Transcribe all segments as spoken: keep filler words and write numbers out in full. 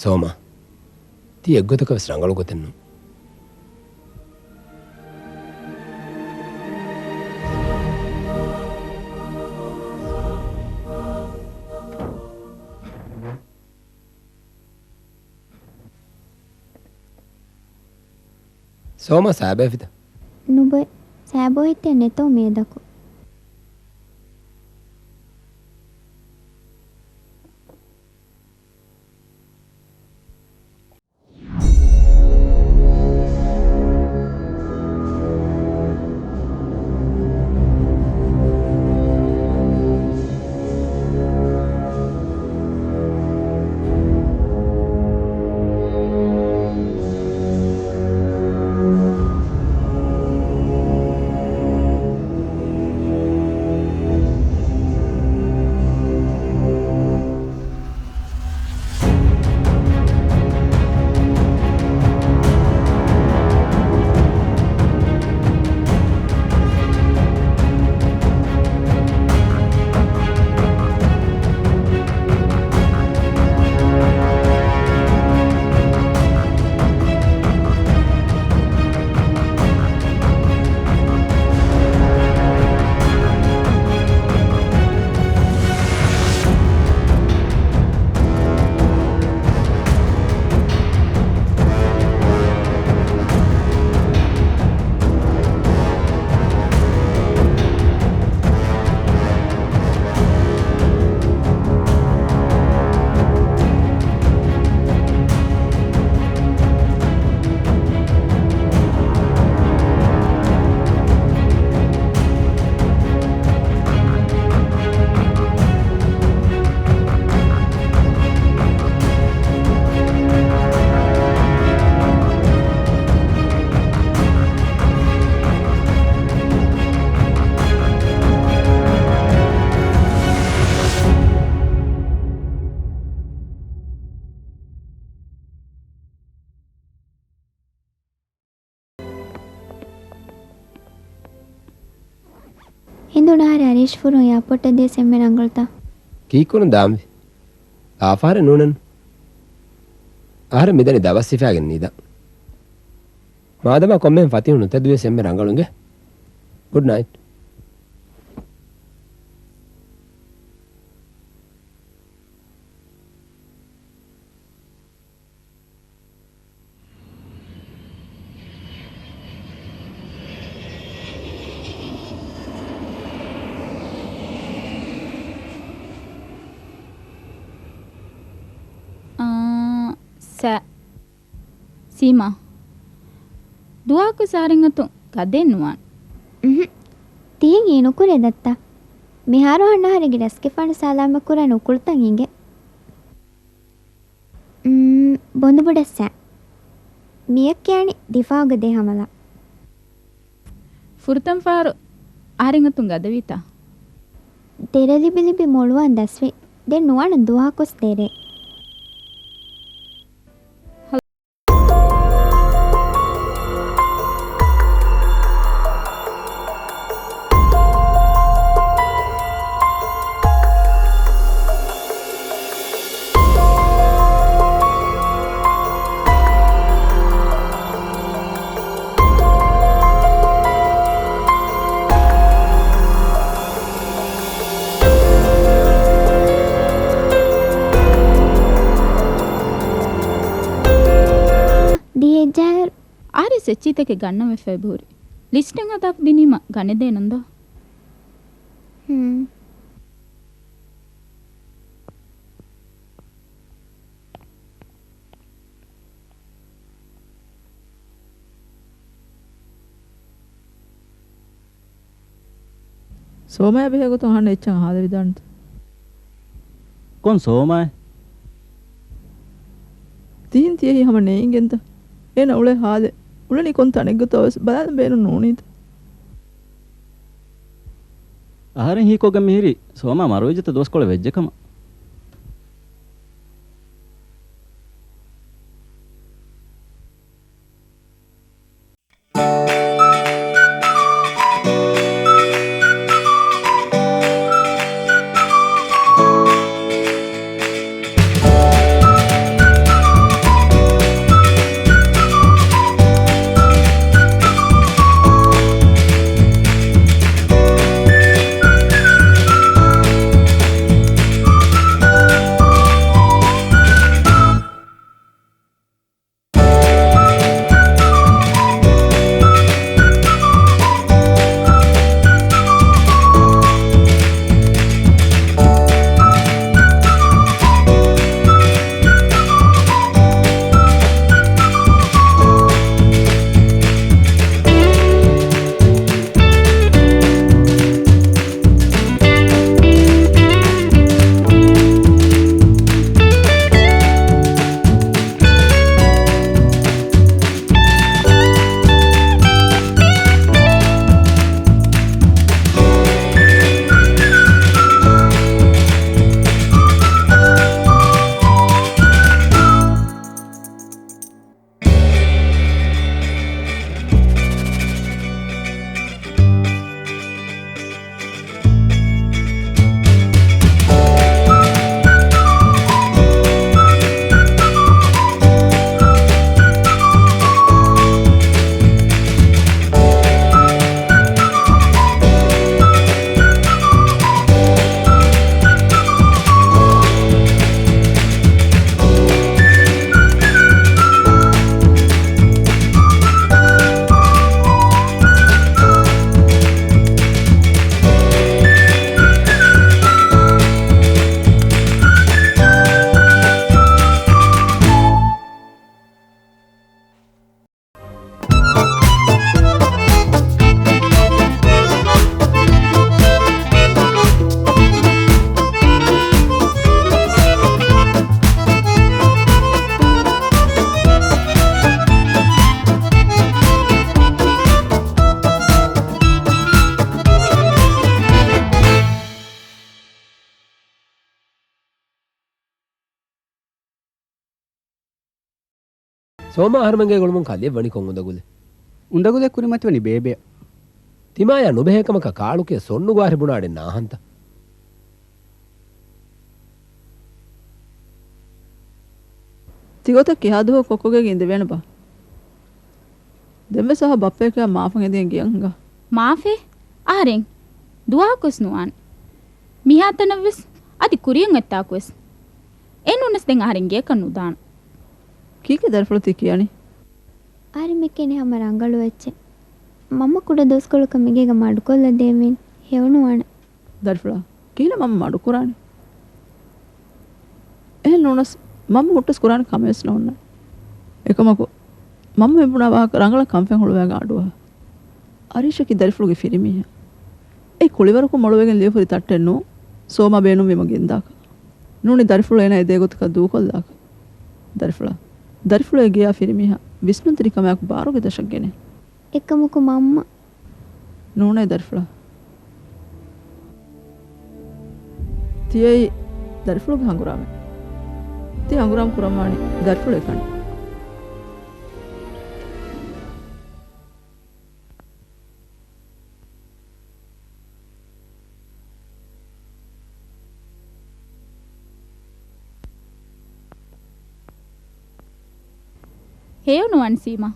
ސޯމާ، ތީ އެއްގޮތަކަށް ވެސް ރަނގަޅު ގޮތެއް ނޫން. ސޯމާ، ސާބޯ އެއްފިތަ؟ ނުބޮއެ، ސާބޯ ހިތެއް ނެތޯ މިއަދަކު. ހިނދުން އަހަރެން އަރީޝްފުރުން އެއާޕޯޓަށް ދިޔަސް އެންމެ ރަނގަޅުތަ؟ ކީއްކުރަން ދާންވީ؟ އާފާރެއް ނޫނެއްނު. އަހަރެން މިދަނީ ދަބަސް ހިފާގެން ނީދާ. މާދަމާ ކޮންމެހެން ފަތިހުން ނުތެދުވިޔަސް އެންމެ ރަނގަޅު އިނގޭ. ގުޑް ނައިޓް. އާ، ސަ-، ސީމާ. ދުވަހަކުވެސް އަހަރެން އަތުން ގަދައެއް ނުވާނެ. އުހު. ތިހެން ހީ ނުކުރޭ ދައްތަ. މިހާރު އަހަންނަށް އަހަރެންގެ ރަސްގެފާނު ސާލާމަތް ކުރާނެ އުކުޅުތައް އިނގޭ. އުން، ބޮނދުބޮޑަށް ސަ. މިއަށް ކިޔާނީ ދިފާއުގެ ދެ ހަމަލާ. ފުރަތަމަ ފަހަރު އަހަރެން އަތުން ގަދަވީތަ؟ ދެރަ ލިބި ލިބި މޮޅުވާން ދަސްވި. ދެން ނުވާނަން ދުވަހަކުވެސް ދެރޭ. ދިހައެއްޖަހާއިރު. އަހަރެން އެއްޗިތަކެއް ގަންނަން ވެފަ އެބަހުރި. ލިސްޓެއް ހަދާފަ ދިނީމަ ގަނެދޭނަން ދޯ؟ ހުން. ސޯމާޔާ ބެހޭ ގޮތުން އަހަންނަށް އެއްޗެއް އަހާލެވިދާނެތަ؟ ކޮން ސޯމާއެއް؟ ތިހިން ތިޔަހީ ހަމަ ނޭނގެންތަ؟ އޭނަ އުޅޭ ހާލެއް އުޅެނީ ކޮން ތަނެއްގަތޯ ވެސް ބަލާލަން ބޭނުން ނޫނީތަ؟ އަހަރެން ހީކޮށްގެން މިހިރީ ސޯމާ މަރުވެއްޖެތަ ދުވަސްކޮޅެއް ވެއްޖެ ކަމަށް. ތޯމާ އަހަރުމެންގެ ގުޅުމުން ކަލެއް ވަނިކޮށް އުނދަގުލެއް. އުނދަގުލެއް ކުރިމަތިވަނީ ބޭބެއަށް. ތިމާޔާ ނުބެހޭ ކަމަކަށް ކާޅުކޭ ސޮންނުގާ އަހަރެއް ބުނާ އަޑެއް ނާހަންތަ؟ ތިގޮތަށް ކިހާ ދުވަހަކު ކޮއްކޮގޭގަ އިނދެވޭނެބާ؟ ދެންވެސް އަހަ ބައްޕަޔަކާ މާފަށް އެދިގެން ގެޔަށް ހިނގާ. މާފެއް؟ އަހަރެން ދުވަހަކުވެސް ނުވާނެ. މިހާތަނަށްވެސް އަދި ކުރިޔަށް އޮތްތާކުވެސް. އެ ނޫނަސް ދެން އަހަރެން ގެޔަކަށް ނުދާނެ. ކީކޭ ދަރިފުޅު ތި ކިޔަނީ؟ އަހަރެން މި ކިޔަނީ ހަމަ ރަނގަޅު އެއްޗެއް. މަންމަ ކުޑަ ދުވަސްކޮޅަކަށް މިގޭގަ މަޑުކޮށްލަދޭވީން. ހެޔޮނުވާނެ. ދަރިފުޅާ، ކިހިނެއް މަންމަ މަޑުކުރާނީ؟ އެހެން ނޫނަސް، މަންމަ ހުއްޓަސް ކުރާނެ ކަމެއްވެސް ނޯންނާނެ. އެކަމަކު، މަންމަ މި ބުނާ ވާހަކަ ރަނގަޅަށް ކަންފަތް ހުޅުވައިގެން އަޑުއަހާ. އަރީޝަކީ ދަރިފުޅުގެ ފިރިމީހެއް. އެ ކުޅިވަރަކުން މޮޅުވެގެން ލިޔެފަ ހުރި ތައްޓެއް ނޫން، ސޯމާ ބޭނުންވީމަ ގެންދާކަށް. ނޫނީ ދަރިފުޅު އޭނާ އެދޭ ގޮތަކަށް ދޫކޮށްލާކަށް. ދަރިފުޅާ، ދަރިފުޅު އެ ގެޔާ ފިރިމީހާ ވިސްނުންތެރިކަމާއެކު ބާރުގެ ދަށަށް ގެނޭ. އެކަމަކު މަންމަ. ނޫނޭ ދަރިފުޅާ. ތިޔައީ ދަރިފުޅުގެ ހަނގުރާމަ. ތި ހަނގުރާމަ ކުރަންވާނީ ދަރިފުޅު އެކަނި. ހެޔޮނުވާނެ ސީމާ.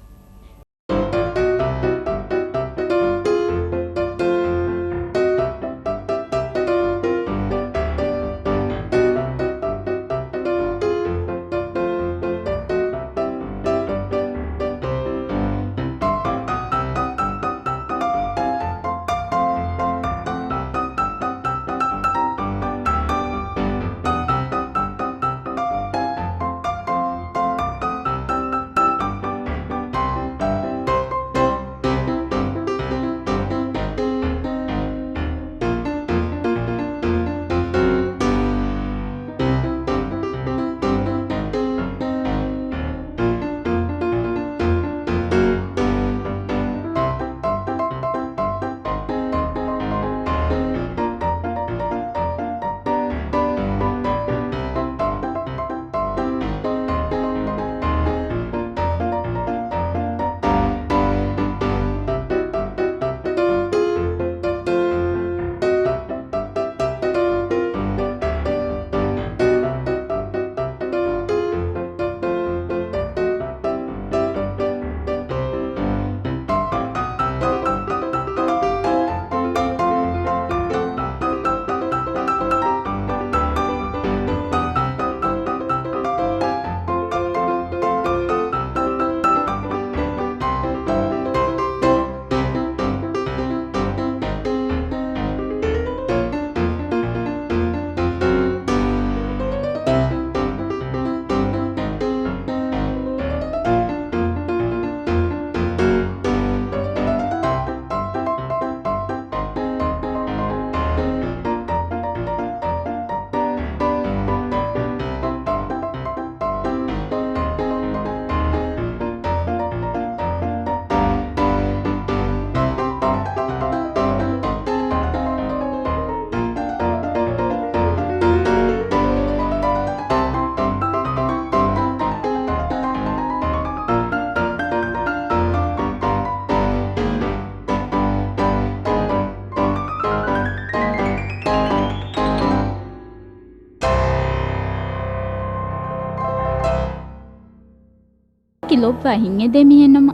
ކި ލޯބިވާ ހިތްއެދޭ މީހެއްނަމަ،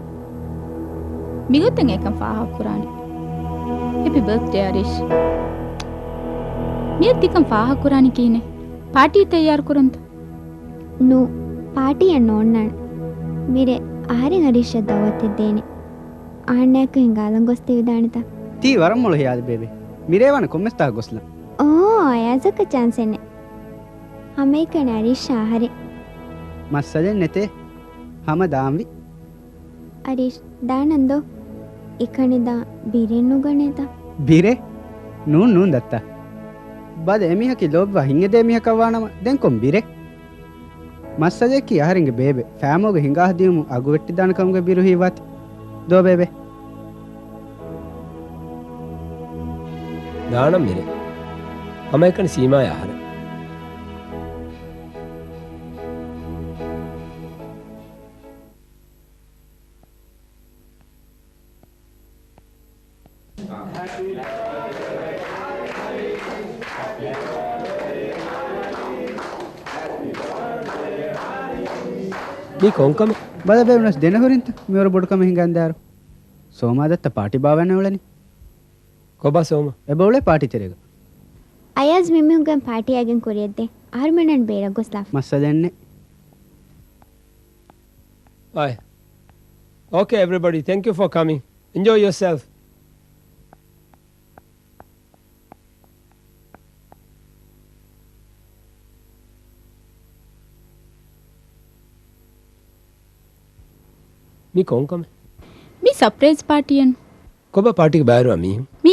މިގޮތުން އެކަން ފާހަގަކުރާނެ. ހެޕީ ބާތްޑޭ އަރީޝް. މިއަދު ތިކަން ފާހަގަކުރާނީ ކިހިނެއް؟ ޕާޓީ ތައްޔާރު ކުރަންތަ؟ ނޫ، ޕާޓީއެއް ނޯންނާނެ. މިރޭ އަހަރެން އަރީޝަށް ދައުވަތެއް ދޭނެ. އަހަންނާއެކު ހިނގާލަން ގޮސް ތި ވިދާނެތަ؟ ތީ ވަރަށް މޮޅު ހިޔާލެއް ބޭބެ. މިރޭ ވާނެ ކޮންމެސް ތާކަށް ގޮސްލަން. އޯ، އަޔާޒަކަށް ޗާންސެއް ނެތް. ހަމައެކަނި އަރީޝާ އަހަރެން. މައްސަލައެއް ނެތޭ. ހަމަ ދާންވީ. އަރީޝް، ދާނަން ދޯ. އެކަނި ދާން ބިރެއް ނުގަނޭތަ؟ ބިރެއް؟ ނޫން ނޫން ދައްތަ. ބަލަ އެމީހަކީ ލޯބިވާ ހިތްއެދޭ މީހަކަށް ވާނަމަ ދެން ކޮން ބިރެއް؟ މައްސަލަޔަކީ އަހަރެންގެ ބޭބެ ފައިމޯގެ ހިނގާ ހަދިޔުމުން އަގު ވެއްޓިދާނެ ކަމުގެ ބިރު ހީވާތީ. ދޯ ބޭބެ. ދާނަން މިރޭ. ހަމައެކަނި ސީމާޔާ އަހަރެން. މީ ކޮންކަމެއް؟ ބަލަބޭ ވެސް ދެނަހުރިންތަ މިވަރު ބޮޑުކަމެއް ހިނގާންދާރު. ސޯމާ ދައްތަ ޕާޓީ ބާވަން އުޅެނީ. ކޮބާ ސޯމަ؟ އެބަ އުޅޭ ޕާޓީ ތެރޭގަ. އަޔާޒް މި މީހުންގެ ޕާޓީއާގެން ކުރިއަށްދޭ. އަހަރުމެންނަށް ބޭރަށް ގޮސްލާފަ. މައްސަލައެއްނެއް. އާއި. Okay, everybody, thank you for coming. Enjoy yourself. މި ކޮންކަމެއް؟ މި ސަޕްރައިޒް ޕާޓީއެއް. ކޮބާ ޕާޓީގެ ބައިވެރިވާ މީހުން؟ މީ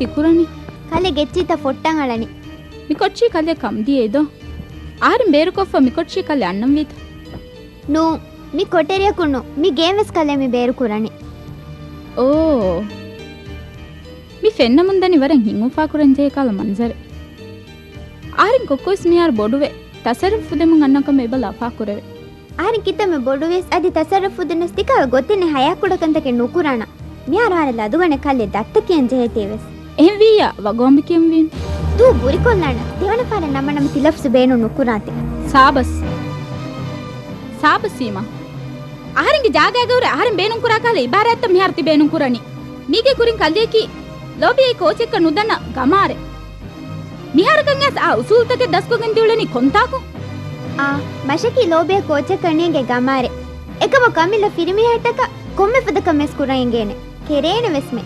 ތި ކުރަނީ؟ ކަލޭ ގެއްޗީތަ ފޮއްޓަން އަޅަނީ. މި ކޮޓަރި ކަލޭ ކަމްދިޔައީ ދޯ؟ އަހަރެން ބޭރުކޮށްފަ މި ކޮޓަރި ކަލޭ އަންނަން ވީތަ؟ ނޫ، މި ކޮޓަރިއަކުން ނޫ، މި ގޭން ވެސް ކަލޭ މި ބޭރު ކުރަނީ. އޯ. މި ފެންނަމުން ދަނީ ވަރަށް ހިތް އުފާކުރަން ޖެހޭ ކަހަލަ މަންޒަރެއް. އަހަރެން ކޮއްކޮވެސް މިހާރު ބޮޑުވެ، ތަސައްރަފު ދެމުން އަންނަ ކަމެއް އެބަ ލަފާ ކުރެވޭ. އަހަރެން ކިތަންމެ ބޮޑުވިޔަސް އަދި ތަސައްރަފު ދިނުސް ތިކަހަލަ ގޮތެއް ނެތް ހަޔާކުޑަކަންތަކެއް ނުކުރާނަން. މިހާރު އަހަރެން ލަދުގަނެ ކަލޭ ދައްތަ ކިޔަން ޖެހޭތީ ވެސް. އެހެންވިއްޔާ ވަގު އަނބި ކިޔަންވީނު. ދޫ ބުރިކޮށްލާނަން. ދެވަނަ ފަހަރަށް ނަމަނަމަ ތި ލަފްޒު ބޭނުން ނުކުރާތި. ސާބަސް. ސާބަސް ސީމާ. އަހަރެންގެ ޖާގައިގަ ހުރެ އަހަރެން ބޭނުން ކުރާ ކަހަލަ އިބާރާތްތައް މިހާރު ތި ބޭނުން ކުރަނީ. މީގެ ކުރިން ކަލެއަކީ ލޯބިޔާ ކޯޗެއްކަން ނުދަންނަ ގަމާރެއް. މިހާރަކަށް އައިސް އާ އުސޫލުތަކެއް ދަސްކޮށްގެން ދިއުޅެނީ ކޮންތާކު؟ އާ، މަށަކީ ލޯބިޔާ ކޯޗެއްކަން ނޭނގޭ ގަމާރެއް. އެކަމަކު އަމިއްލަ ފިރިމީހާއަށްޓަކާ ކޮންމެ ފަދަ ކަމެއް ކުރަން އެނގޭނެ. ކެރޭނެ ވެސްމެ.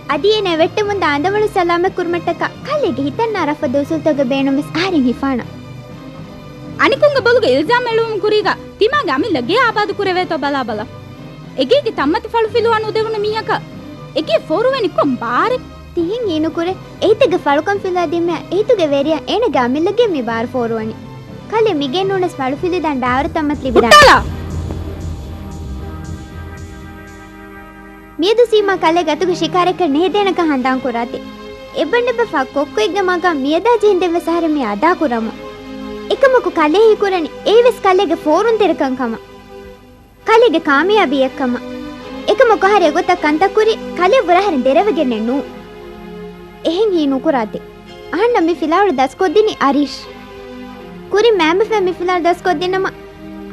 އަދި އޭނަ ވެއްޓެމުންދާ އަނދަވަޅު ސަލާމަތް ކުރުމަށްޓަކާ ކަލޭގެ ހިތަށް ނާރާ ފަދަ އުސޫލުތަކުގެ ބޭނުން ވެސް އަހަރެން ހިފާނަން. އަނެކުންގެ ބޮލުގަ އިލްޒާމް އެޅުވުމުގެ ކުރީގަ ތިމާގެ އަމިއްލަ ގެ އާބާދު ކުރެވޭތޯ ބަލާބަލަ. އެގޭގެ ތަންމަތި ފަޅު ފިލުވާ ނުދެވުނު މީހަކަށް އެގޭ ފޯރުވަނީ ކޮން ބާރެއް؟ ތިހެން ހީނުކުރޭ، އެހިތެއްގެ ފަޅުކަން ފިލުވާ ދިންމިއަށް އެހިތުގެ ވެރިޔަށް އޭނަގެ އަމިއްލަ ގެ މި ބާރު ފޯރުވަނީ. ކަލޭ މިގެއިން ނޫނަސް ފަޅު ފިލުވިދާނެ ބާވަރު ތަންމަތި ލިބިދާނެ. ހުއްޓާލާ! މިއަދު ސީމާ ކަލޭގެ އަތުގަ ޝިކާރައަކަށް ނެހެދޭނެކަން ހަނދާން ކުރާތި. އެބަނޑެބަފާ ކޮއްކޮއެއްގެ މަގާ މިއަދާ ޖެހިންދެން ވެސް އަހަރެން މި އަދާ ކުރަމު. އެކަމަކު ކަލޭ ހީކުރަނީ އެއީ ވެސް ކަލޭގެ ފޯރުންތެރިކަން ކަމަށް. ކަލޭގެ ކާމިޔާބީއެއްކަމަށް. އެކަމަކު އަހަރެން އެގޮތަށް ކަންތައް ކުރީ ކަލޭ ވުރެ އަހަރެން ދެރަވެގެންނެއް ނޫން. އެހެން ހީ ނުކުރާތި. އަހަންނަށް މި ފިލާވަޅު ދަސްކޮށްދިނީ އަރީޝް. ކުރިން މައިންބަފައިން މި ފިލާވަޅު ދަސްކޮށްދިނަމަ،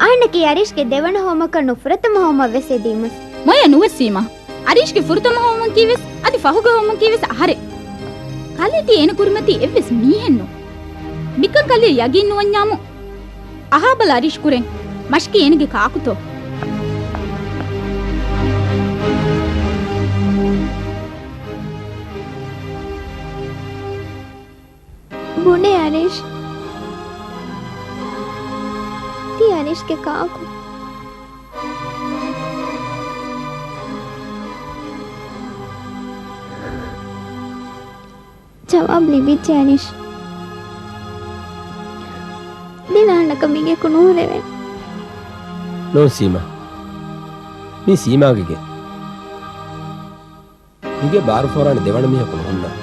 އަހަންނަކީ އަރީޝްގެ ދެވަނަ ހޯމަކަށް ނު ފުރަތަމަ ހޯމަށް ވެސް އެދީމުސް. މޮޔަ ނުވެ ސީމާ. އަރީޝްގެ ފުރަތަމަ ހޯމަކީ ވެސް އަދި ފަހުގެ ހޯމަކީ ވެސް އަހަރެން. ކަލޭ ތީ އޭނަ ކުރިމަތީ އެއްވެސް މީހެއް ނޫން. މިކަން ކަލޭ ޔަގީން ނުވަންޏާމު. އަހާބަލަ އަރީޝް ކުރެން. މަށަކީ އޭނަގެ ކާކުތޯ؟ ބުނޭ އަރީޝް. ތީ އަރީޝްގެ ކާކު. ޖަވާބު ލިބިއްޖެ އަރީޝް. ދެން އަހަންނަކަށް މިގެއަކު ނުހުރެވޭނެ. ނޫން ސީމާ. މީ ސީމާގެ ގެ. މިގެ ބާރު ފޯރާނެ ދެވަނަ މީހަކު ނުހުންނާނެ.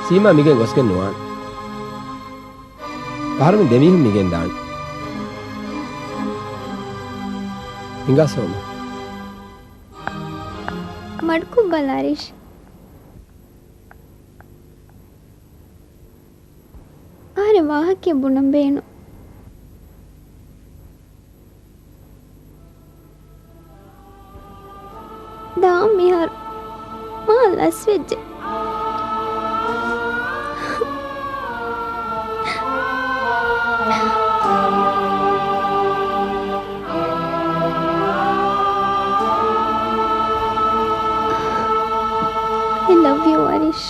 ސީމާ މިގެން ގޮސްގެން ނުވާނެ. އަހަރުމެން ދެމީހުން މިގެން ދާނެ. ހިނގާ ސޯމަ. މަޑުކޮށްބަލަ އަރީޝް. އަހަރެން ވާހަކައެއް ބުނަން ބޭނުން. ދާން މިހާރު މާ ލަސްވެއްޖެ. I love you, އަރީޝް.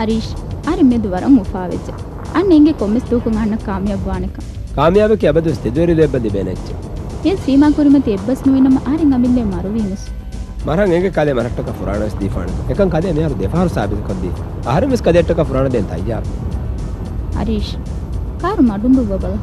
އަރީޝް، އަހަރެން މިއަދު ވަރަށް އުފާވެއްޖެ. އަންނަ އިނގޭ ކޮންމެސް ދުވަހަކުން އަހަންނަށް ކާމިޔާބު ވާނެކަން. ކާމިޔާބަކީ އަބަދުވެސް ތެދުވެރި ލޯތްބަން ލިބޭނެ އެއްޗެއް. މިއަދު ސީމާ ކުރިމަތީ އެއްބަސް ނުވިނަމަ އަހަރެން އަމިއްލައަށް މަރުވީމަސް. މަރަން އެނގޭ ކަލޭ މަރަށްޓަކާ ފުރާނަވެސް ދީފާނެ. އެކަން ކަލޭ މިހާރު ދެފަހަރު ސާބިތުކޮށްދީފަ. އަހަރެންވެސް ކަލޭއަށްޓަކާ ފުރާނަ ދޭން ތައްޔާރު. އަރީޝް، ކާރު މަޑުން ދުއްވަބަލަ.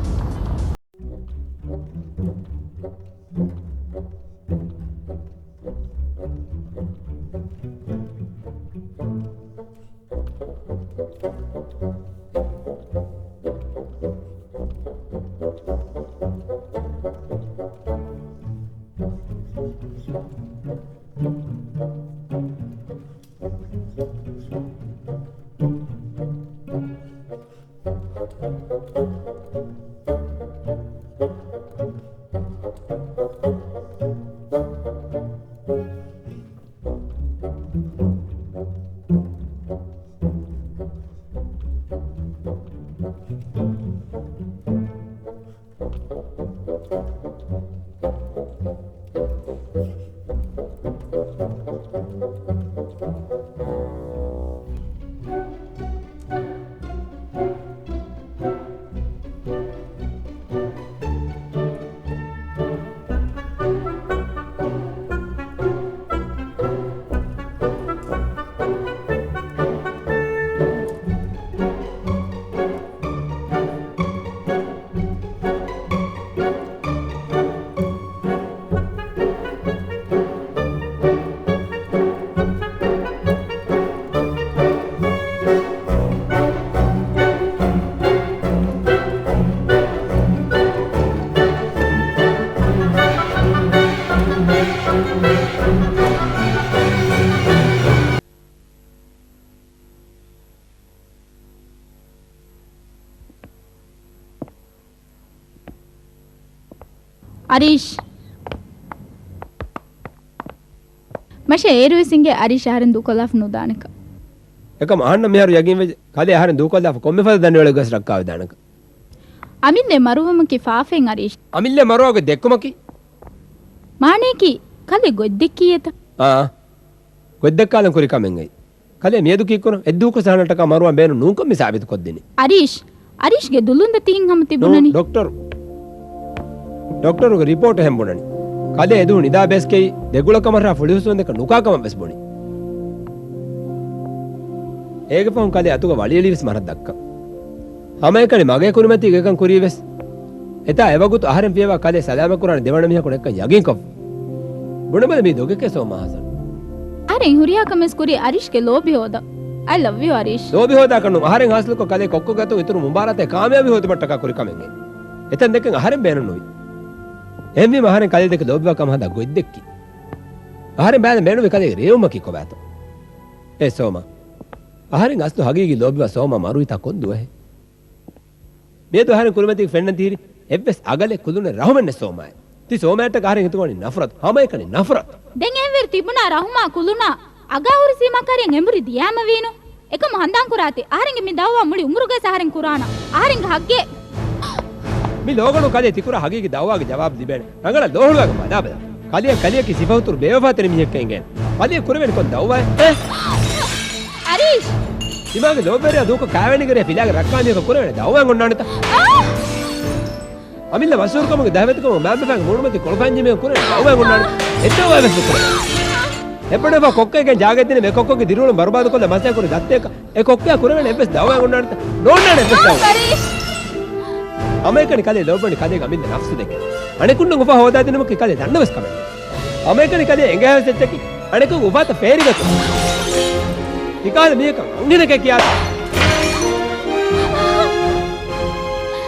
އަރީޝް. މަށެ އޭރުވެސް އިނގޭ އަރީޝް އަހަރެން ދޫކޮށްލާފަ ނުދާނެކަން. އެކަމް އަހަންނަށް މިހާރު ޔަގީންވެއްޖެ. ކަލޭ އަހަރެން ދޫކޮށްލާފަ ކޮންމެ ފަދަ ދަނޑުއެޅިގަސް ރައްކާވެދާނެކަން. އަމިއްލައަށް މަރުވުމަކީ ފާފައެއް އަރީޝް. އަމިއްލައަށް މަރުވާ ގޮތް ދެއްކުމަކީ؟ މާނަޔަކީ ކަލޭ ގޮތް ދެއްކީއެތަ؟ އާ. ގޮތްދައްކާލަން ކުރި ކަމެއް އެއީ. ކަލޭ މިއަދު ކީއްކުރަން؟ އެއްދުވަހަކުވެސް އަހަންނަށްޓަކާ މަރުވާން ބޭނުން ނޫންކަން މި ސާބިތުކޮށްދިނީ. އަރީޝް، އަރީޝްގެ ދުލުން ދަތި ހިތްހަމަ ތިބުނަނީ. ނޫން، ޑޮކްޓަރު. ޑޮކްޓަރުގެ ރިޕޯޓް އެހެން ބުނަނީ. ކަލޭ އެދުވަހު ނިދާ ބޭސްކެއި ދެގުޅަކަމަށްރާ ފުޅިހުސްވަންދެކަ ނުކާ ކަމަށްވެސް ބުނި. އޭގެ ފަހުން ކަލޭ އަތުގަ ވަޅިއެޅީވެސް މަރަށް ދައްކަން. ހަމައެކަނި މަގޭ ކުރިމަތީގަ އެކަން ކުރީވެސް. އެތާ އެވަގުތު އަހަރެން ފިޔަވާ ކަލޭ ސަލާމަތްކުރާނެ ދެވަނަ މީހަކު ނެއްކަން ޔަގީންކޮށްފަ. ބުނެބަލަ މީ ދޮގެކޭ ސޯމާ ހަސަން. އަހަރެން ހުރިހާ ކަމެއް ކުރީ އަރީޝްގެ ލޯބި ހޯދަން. I love you އަރީޝް. ލޯބި ހޯދާކަށް ނޫން، އަހަރެން ހާސިލުކޮށް ކަލޭ ކޮއްކޮގެ އަތުން އިތުރު މުބާރާތެއް ކާމިޔާބީ ހޯދުމަށްޓަކާ ކުރި ކަމެއް އެއީ. އެތަން ދެކެން އަހަރެން ބޭނުން ނުވި. އެހެންވީމަ އަހަރެން ކަލޭ ދެކެ ލޯބިވާ ކަމަށް ހަދާ ގޮތް ދެއްކި. އަހަރެން ބައިނަ ބޭނުންވި ކަލޭގެ ރޭވުމަކީ ކޮބާތޯ؟ އޭ ސޯމާ. އަހަރެން އަސްލު ހަގީގީ ލޯބިވާ ސޯމާ މަރުވިތާ ކޮން ދުވަހެއް؟ މިއަދު އަހަރެން ކުރިމަތީގަ ފެންނަން ތިހިރީ އެއްވެސް އަގަލެއް ކުލުނެއް ރަހުމެއް ނެތް ސޯމާއޭ. ތި ސޯމާއަށްޓަކާ އަހަރެން ހިތުގަ ވަނީ ނަފްރަތު. ހަމައެކަނި ނަފްރަތު. ދެން އެހެންވެރި ތިބުނާ ރަހުމާ ކުލުނާ އަގާ ހުރި ސީމާ ކަރިއަށް އެނބުރި ދިޔާމަ ވީނު. އެކަމު ހަނދާން ކުރާތި. އަހަރެންގެ މި ދައުވާ މުޅި އުމުރުގައި އަހަރެން ކުރާނަން. އަހަރެންގެ ހައްގޭ. މި ލޯގަނޑު ކަލޭ ތިކުރާ ހަގީގީ ދައުވާގެ ޖަވާބު ލިބޭނެ. ރަނގަޅަށް ލޯހުޅުވާގެން ބަލާބަލަ. ކަލެއަށް ކަލެއަކީ ސިފަހުތުރު ބޭވަފާތެރި މީހެއްކަން އެނގޭނެ. ކަލެއަށް ކުރެވޭނެ ކޮން ދައުވާއެއް؟ އެ؟ އަރީޝް! ތިމާގެ ލޯބިވެރިޔާ ދޫކޮށް ކާވެނިގެ ރޭ ފިލާގެ ރައްކާ މީހަކަށް ކުރެވޭނެ ދައުވާއެއް އޮންނާނެތަ؟ އާ! އަމިއްލަ މަޝްހޫރުކަމުގެ ދަހަވެތިކަމުގެ މާތްބަފައިގެ މޫނުމަތި ކޮޅުފައިންޖެހި މީހަކަށް ކުރެވޭނެ ދައުވާއެއް އޮންނާނެ. އެއް ދައުވާއެއް ވެސް ނުކުރޭ. އެއްބަނޑުފާ ކޮއްކައެއްގެން ޖާގައެއް ދިނީމަ އެ ކޮއްކޮގެ ދިރިއުޅުން ބަރުބާދުކޮށްލާ މަސައްކަތް ކުރި ދައްތައަކަށް އެ ކޮއްކައާ ކުރެވޭނެ އެއްވެސް ދައުވާއެއް އޮންނާނެތަ؟ ނޯންނާނެ އެއްވެސް ދައުވާއެއް. އަރީޝް! ހަމައެކަނި ކަލޭ ލޯބިވަނީ ކަލޭގެ އަމިއްލަ ނަފްސު ދެކެ. އަނެކުންނަށް އުފާ ހޯދާދިނުމަކީ ކަލޭ ދަންނަވެސް ކަމެއް. ހަމައެކަނި ކަލޭ އެނގޭވެސް އެއްޗަކީ އަނެކުން އުފާތައް ފޭރިގަތުން. ތިކަހަލަ މީހަކަށް އަންހެނަކޭ ކިޔާތަ؟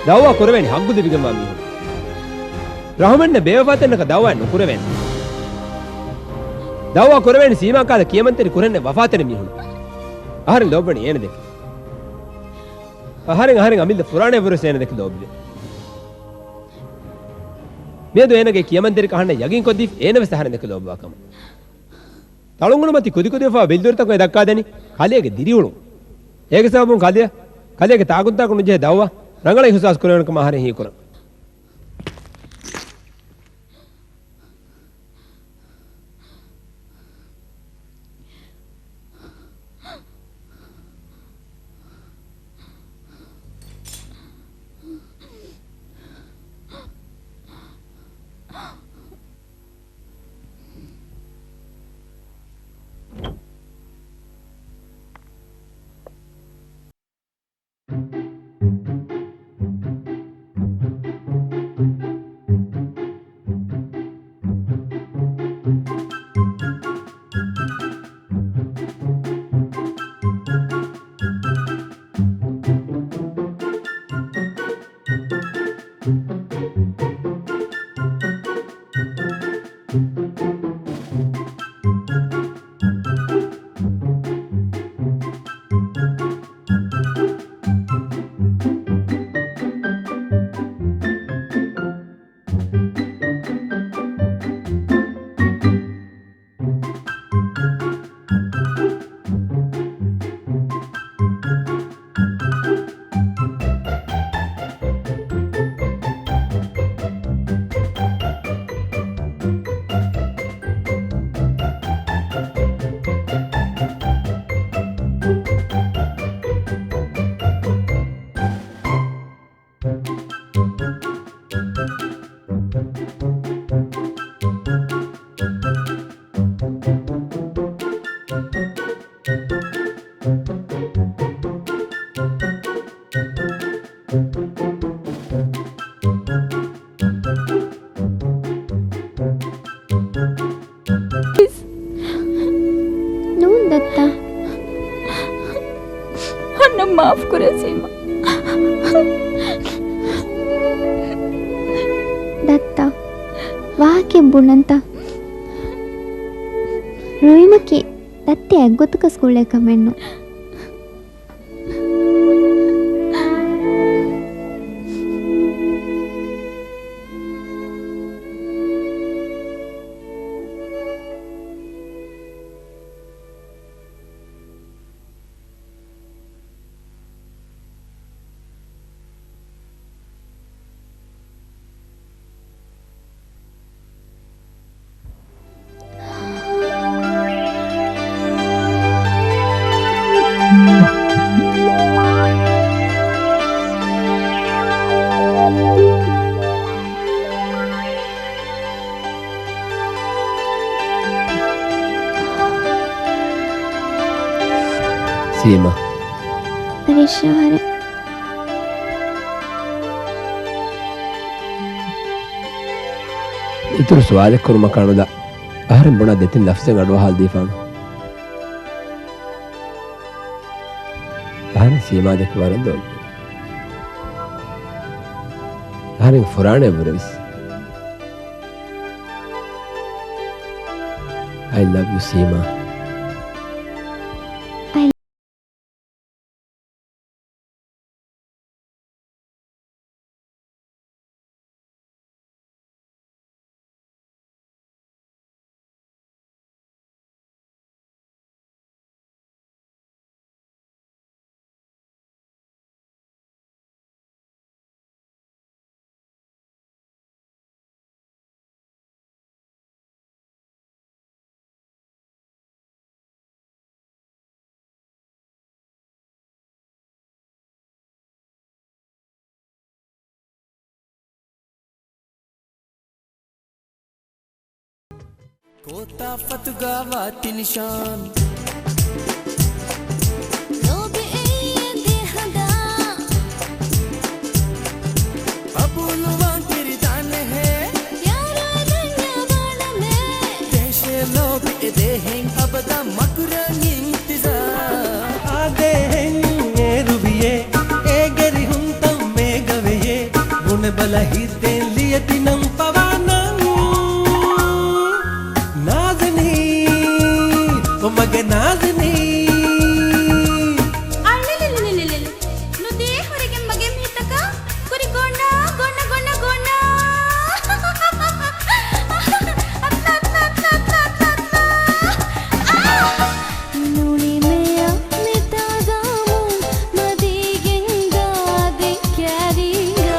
ދައުވާ ކުރެވޭނީ ހައްގު ލިބިގެންވާ މީހުން. ރަހުމެންނެއް ބޭވަފާތެރިންނަކަށް ދައުވާއެއް ނުކުރެވޭނެ. ދައުވާ ކުރެވޭނީ ސީމާ ކަހަލަ ކިޔަމަންތެރި ކުރެންނެއް ވަފާތެރި މީހުން. އަހަރެން ލޯބިވަނީ އޭނަ ދެކެ. އަހަރެން އަހަރެން އަމިއްލަ ފުރާނައަށްވުރެސް އޭނަ ދެކެ ލޯބިވޭ. މިއަދު އޭނަގެ ކިޔަމަންތެރިކަން އަހަންނަށް ޔަގީންކޮށްދީފި އޭނަވެސް އަހަރެން ދެކެ ލޯބިވާ ކަމަށް. ތަޅުނގުނުމަތި ކުދިކުދިވެފައިވާ ބިލްދުރިތަކުން އެ ދައްކާދެނީ ކަލޭގެ ދިރިއުޅުން. އޭގެ ސަބަބުން ކަލެއަށް، ކަލޭގެ ތާކުންތާކު ނުޖެހޭ ދައުވާ ރަނގަޅަށް އިހުސާސް ކުރެވޭނެ ކަމަށް އަހަރެން ހީކުރަން. މާފު ކުރޭ ސީމާ. ދައްތަ، ވާހަކައެއް ބުނަންތަ؟ ރުއިމަކީ ދައްތަ އެއްގޮތަކަށް ސްކޫލެއް ކަމެއްނު. ސީމާ. އަރިޝާ އަހަރެން. އިތުރު ސުވާލެއް ކުރުމަކާ ނުލާ، އަހަރެން ބުނާ ދެތިން ލަފްޒެއް އަޑުއަހާލަދީފާނު. އަހަރެން ސީމާ ދެކެ ވަރަށް ލޯބިވޭ. އަހަރެން ފުރާނައަށްވުރެ ވެސް. I love you, ސީމާ. ކޯތާ ފަތުގާ ވާތި ނިޝާން. ލޯބި އެއީ އެދޭ ހަނދާ. އަބުލުވާން ތިރިދާނެހޭ. ޔާރާ ދަންޏާ ވާނަމޭ. ދޭށޭ ލޯބި އެދޭހެން އަބަދަށް މަކުރަން އިންތިޒާ. އާދޭހެން އޭރުވިޔޭ. އޭގެ ރިހުންތައް މޭގަވެޔޭ. ބުނެބަލަ ހިތްދޭން ލިޔެތި ނަން ފަވާނަން. ނާޒަނީ، އޮ މަގޭ ނާޒަނީ. އަޅިލިލިލިލިލި. ނުދޭ ހުރެގެން މަގޭ މީތަކަށް. ކުރި ގޮނޑާ، ގޮނޑަ، ގޮނޑަ، ގޮނޑާ. ނުނިމެޔަށް މިތާޒާމުން މަދީގެން ގާދެ ކަރީގާ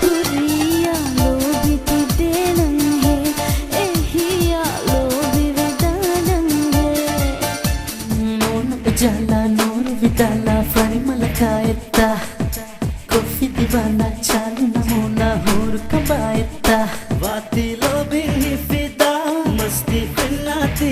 ކުރިޔާ ލޯބި ތިދޭނަންހޭ، އެހިޔާ ލޯބި ވެދާނަންހޭ. ނޫނު އެޖާލާ ނޫރު ވިދާލާ ފަރިމަޅަކާ އެއްތާ، ކޮފީ ދިވާނާ ޗާލު ނަމޫނާ ހޫރު ކަނބާ އެއްތާ، ވާތީ ލޯބި ހިފިދާ މަސްތި ފެންނާތީ